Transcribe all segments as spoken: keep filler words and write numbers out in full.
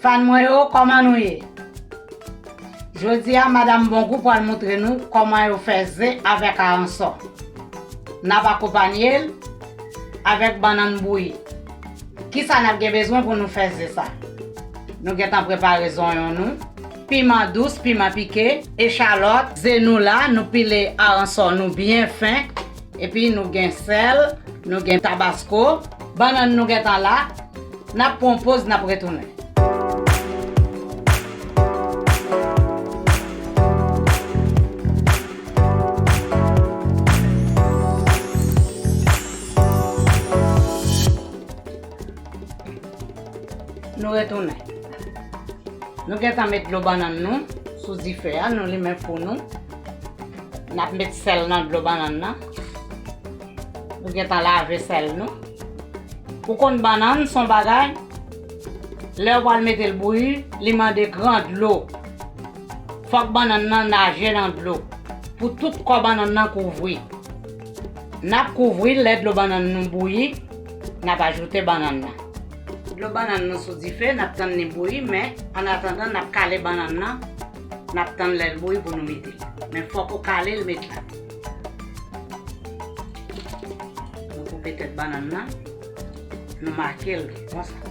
Fan mwen yo, kòman nou ye? Jodi a, Madanm Bongou pral montre nou kòman yo fè ze avèk aransò. N ap akonpanye l avèk bannann bouyi. Kisa n ap gen bezwen pou nou fè ze sa? Nou gentan prepare zonyon nou, piman dous, piman pike, echalòt, ze nou la, nou pile aransò nou byen fen, epi nou gen sèl, nou gen tabasko, bannann nou gentan la. N ap pran yon poz, n ap retounen. Nou retounen. Nou gentan met dlo bannann nou sou dife a, nou limen fou nou. N ap met sèl nan dlo bannann nan. Nou gentan lave sèl nou. Ou konn bannann se yon bagay, lè w pral mete l bouyi, li mande gran dlo. Fòk bannann nan naje nan dlo pou tout kò bannann nan kouvri. N ap kouvri l lè dlo bannann nou bouyi, n ap ajoute bannann nan. Dlo bannann nou sou dife, n ap tann li bouyi, men annatandan n ap kale bannann nan, n ap tann lè l bouyi pou nou mete l. Men fòk ou kale l met la. Nou koupe tèt bannann nan, nou make l konsa.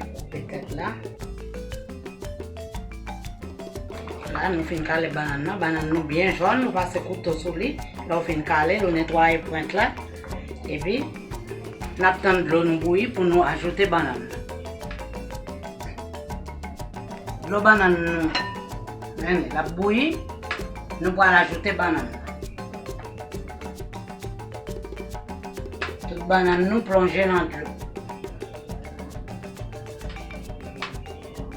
Koupe tèt la. La, nou fin kale bannann nan. Bannann nou byen jòn, nou pase kouto sou li. Lè w fin kale l, ou netwaye pwent la. Epi, n ap tann dlo nou bouyi pou nou ajoute bannann nan. Dlo bannann nou, men, l ap bouyi. Nou pral ajoute bannann nan. Tout bannann nou plonje nan dlo.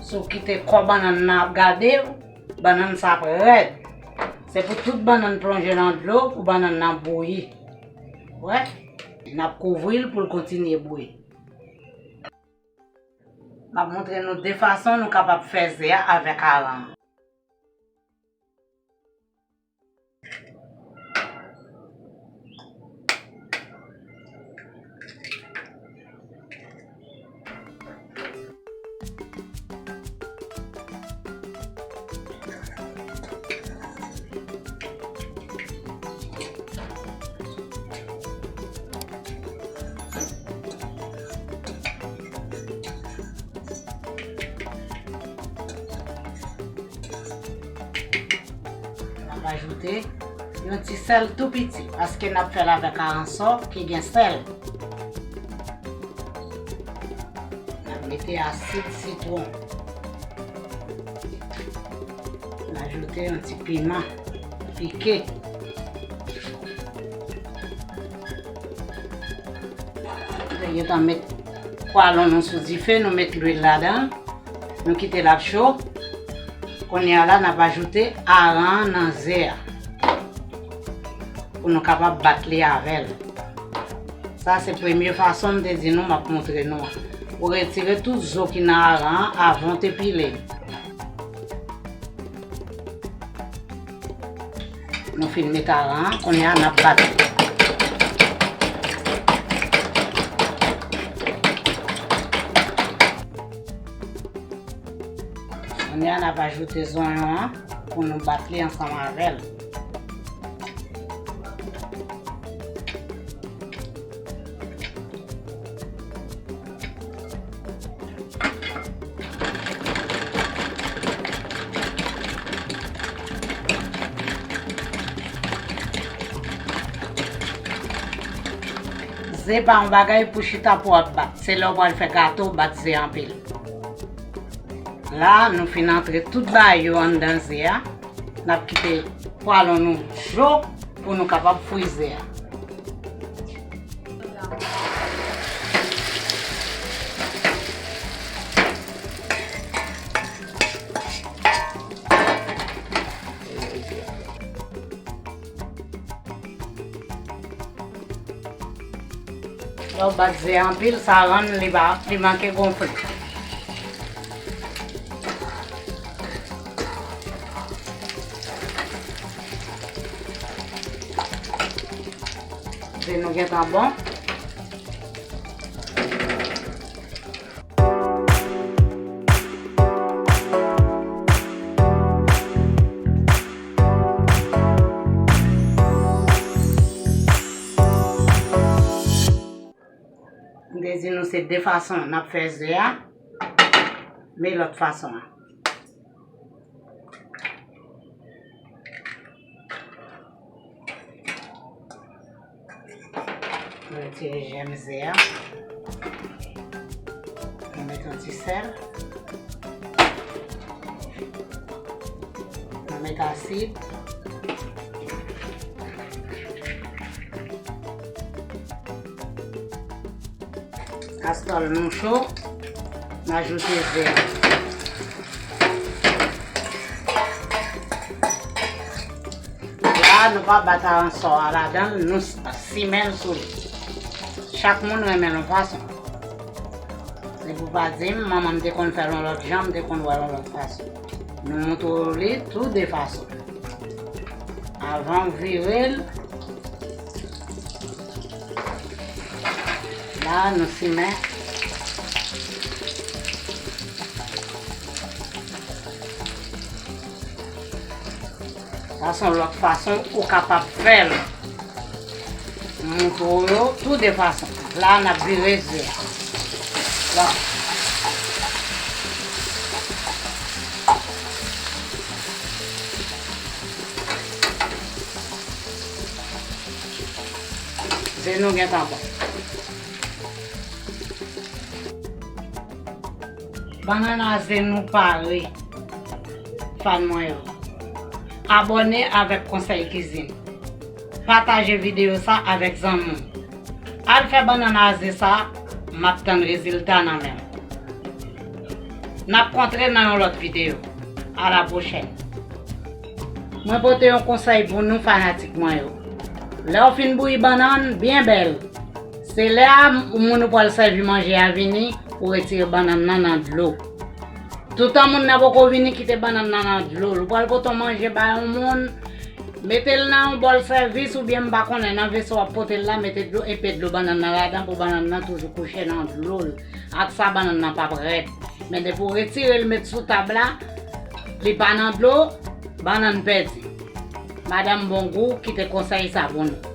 Si w kite kò bannann nan ap gade w, bannann sa ap rèd. Se pou tout bannann plonje nan dlo pou bannann nan bouyi. Wè, n ap kouvri l pou l kontinye bouyi. M ap montre nou de fason nou kapab fè ze a avèk aran. N ap ajoute yon ti sèl tou piti, paske n ap fè l avèk aransò ki gen sèl. N ap mete asid sitwon. N ajoute yon ti piman pike. Nou gentan met pwalon nou sou dife, nou met lwil ladan l, nou kite l ap cho. Kounye a la, n ap ajoute aran an nan ze a pou nou kapab bat li avè l. Sa se premye fason m te di nou m ap montre nou an. Ou retire tout zo ki nan aran an avan w te pile l. Nou fin met aran an, kounye a n ap bat li. Kounye a n ap ajoute zonyon an pou nou bat li ansanm avè l. Ze pa yon bagay pou chita pou w ap bat. Se lè w pral fè gato w bat ze anpil. La, nou fin antre tout bagay yo anndan ze a. N ap kite pwalon nou cho pou nou kapab fri ze a. Lè w bat ze a anpil, sa rann li pa, li manke gonfle. Ze nou gentan bon. M te di nou se de fason n ap fè ze a, men lòt fason an. Mwen retire jèm ze a. Mwen met yon ti sèl. Mwen met asid. Kastòl nou cho, n ajoute ze a. La, nou pa bat aransò a ladan l, nou s-, simen l sou li. Chak moun renmen l yon fason. Se pou pa di m, manman m te konn fè l yon lòt jan, m te konn wè l yon lòt fason. Nou montre w li tou de fason. Avan w vire l, la, nou simen. Sa se yon lòt fason ou kapab fè l. M montre w yo tou de fason. La, n ap vire ze a. La. Ze nou gentan bon. Bannann a ze nou pare, fan mwen yo. Abòne avèk Konsèy Kizin. Pataje videyo sa avèk zanmi w. Al fè bannann a ze sa, m ap tann rezilta nan men w. N ap kontre nan yon lòt videyo. A la pwochèn. Mwen pote yon konsèy pou nou fanatik mwen yo. Lè w fin bouyi bannann byen bèl, se lè a moun ou pral sèvi manje a vini pou retire bannann nan nan dlo. Toutan moun nan poko vini, kite bannann nan nan dlo l. Ou pral pote yon manje bay yon moun, mete l nan yon bòl sèvis oubyen m pa konnen nan veso w ap pote l la, mete dlo, enpe dlo bannann nan ladan pou bannann nan toujou kouche nan dlo l. Ak sa, bannann nan p ap rèd. Men depi w retire l met sou tab la, li pa nan dlo, bannann pèdi. Madanm Bongou kite konsèy sa pou nou.